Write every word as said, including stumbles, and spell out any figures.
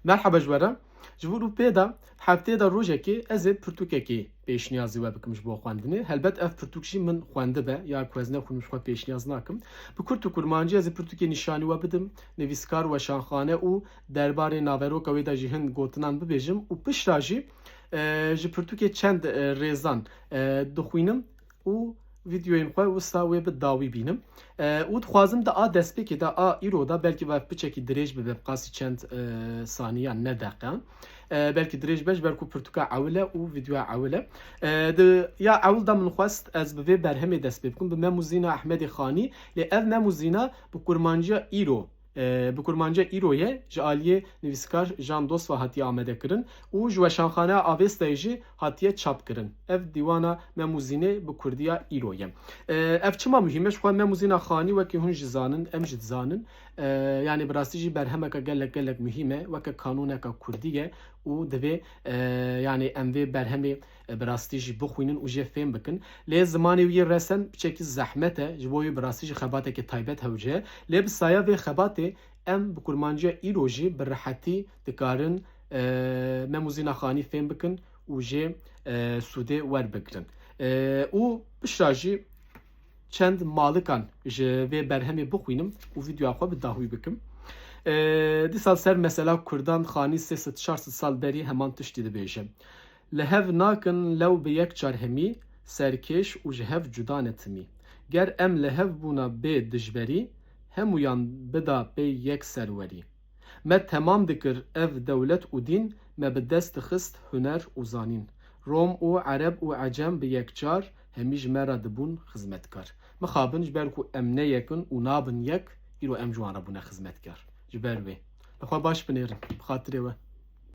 Merheba ji we re. Ji bo rûpê de hefteyê de rojekê ez ê pirtûkekê pêşniyazî we bikim ji bo xwendinê. Helbet ev pirtûk jî min xwendibe, ya ku ez nexwînim ji xwe pêşniyaz nakim. Bi kurt û kurmancî ez ê pirtûkê nîşanî we bidim. Nivîskar, weşanxane û derbarê naveroka wê de jî hin gotinan bibêjim û pişta jî, e, ji pirtûkê çend, e, rêzan, e, dixwînim û vîdeoyên xwe wisa wê bi dawî bînim. E, û dixwazim di a destpêkê de, a îro de, belkî va piçekî dirêj bibe, bi qasî çend, e, saniyan, ne deqe. E, belkî dirêj be, ji ber ku pirtûka ewil e û vîdeoya ewil e. E, di ya ewil de min xwest ez bi vê berhemê dest pê bikim, bi Mem û Zîna Ehmedê Xanî. Lê ev Mem û Zîna bi kurmanciya îro, e, bi kurmanciya îro ye, ji aliyê nivîskar Jan Dosva hatiye amadekirin û ji Weşanxaneya Avêstayê jî hatiye çapkirin. Ev dîwana Mem û Zînê bi kurdî ya îro ye. E, ev çima muhîm e? Ji xwe Mem û Zîna Xanî, wekî hûn jî zanin, em jî dizanin, e, yanî bi rastî jî berhemeke gelek, gelek muhîm e, weke kanûneke kurdî ye û divê, e, yanî em vê berhemê, e, bi rastî jî bixwînin û jê fêm bikin. Lê zimanê wî resen piçekî zehmet e, ji bo wî bi rastî jî xebateke taybet hewce ye. Lê bi saya vê xebatê em bi kurmanciya îro jî bi rehetî dikarin, e, Mem û Zîna Xanî fêm bikin û jê, e, sûdê werbigrin. E, û pişta jî çend malikan ji vê berhemê bixwînim û vîdeoya xwe bi dahûyî bikim. E, dîsa ser mesela kurdan Xanî sê sed çar sed sal berî heman tiştî dibêje. Li hev nakin lew bi yek çar hemî, serkêş û ji hev cuda ne timî. Ger em li hev bûna bê dijberî, hemûyan bida pey yek serwerî. Me temam dikir ev dewlet û dîn, me bi dest dixist huner û zanîn. Rom û Ereb û Ecem bi yek çar, hemî ji me re dibûn xizmetkar. Mixabin, ji ber ku em ne yek in û nabin yek, îro em ji wan re bûne xizmetkar. Ji ber wê. Li xwe baş binêrin, bi xatirê we.